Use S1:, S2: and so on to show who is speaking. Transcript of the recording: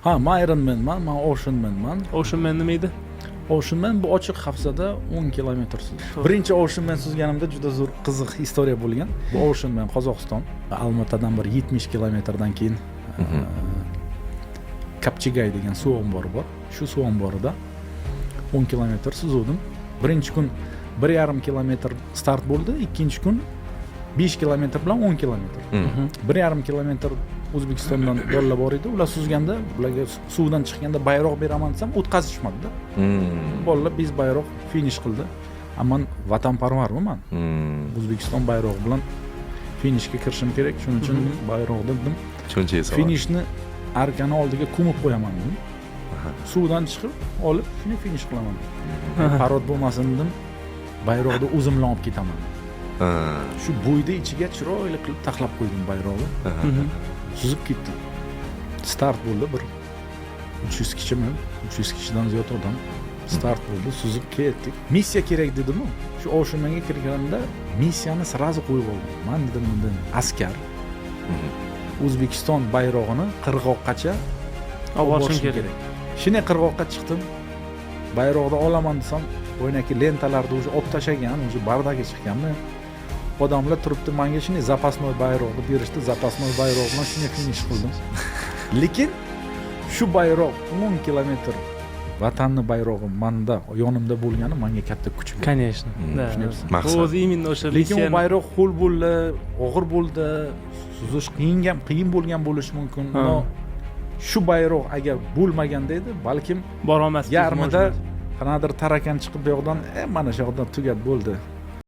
S1: Ha, man Ironmanman, man Oceanmanman.
S2: Oceanman nima edi?
S1: Oceanman bu ochiq havzada 10 kilometr suzish. Birinchi Oceanman suzganimda juda zo'r, qiziq история bo'lgan. Bu Oceanman Qozog'iston, Almatadan bir 70 kilometrdan keyin Kapchigay degan suv ombori bor. Shu suv omborida 10 kilometr suzuvdim. Birinchi kun 1,5 kilometr start bo'ldi, ikkinchi kun 5 kilometr bilan 10 kilometr. 1,5 kilometr O'zbekistondan bolalar bor edi. Ular suzganda, ularga suvdan chiqqanda bayroq beraman desam, o'tkazishmadida. Bolalar без bayroq finish qildi. A man vatanparvarman. O'zbekiston bayrog'i bilan finishga kirishim kerak, shuning uchun bayroqni dedim.
S3: Cho'ntagiga soladi.
S1: Finishni arkani oldiga ko'mib qo'yaman dedim. Suvdan chiqib olib, shuni finish qilaman. Parod bo'lmasin dedim, bayroqni o'zim bilan olib ketaman. Shu bo'yni ichiga chiroyli qilib taxlab qo'ydim bayroqni. Suzib ketdim. Start bo'ldi, bir 300 kishimi, 300 kishidan ziyod odam start bo'ldi, suzib ketdik. Missiya kerak dedimu. Shu Oceanmanga kirganimda missiyani сразу qo'yib oldim. Man dedim, askar O'zbekiston bayrog'ini qirg'oqqacha
S2: olib borishim
S1: borishim
S2: kerak.
S1: Shunday qirg'oqqa chiqdim, bayroqni olaman desam, boyagi lentalarni уже olib tashlagan, уже бардак ka chiqqanmi, odamlar turibdi. Manga shunday запасной bayroqni berishdi. Запасной bayroq bilan shunday finish qildim. Lekin shu bayroq, 10 kilometr vatanni bayrog'i manda, yonimda bo'lgani manga katta kuch berdi.
S2: Конечно, да.
S1: Tushunyapsiz?
S3: Maqsad.
S2: Bu o'zi именно o'sha
S1: Lekin u
S2: missiyani-
S1: bayroq ho'l bo'ldi, og'ir bo'ldi, suzish qiyin bo'lgan bo'lishi mumkin. Но shu bayroq agar bo'lmaganda edi, balkim
S2: borolmasdik.
S1: Yarmida qanaqadir tarakan chiqib bu yoqdan, mana shu yoqdan tugab bo'ldi.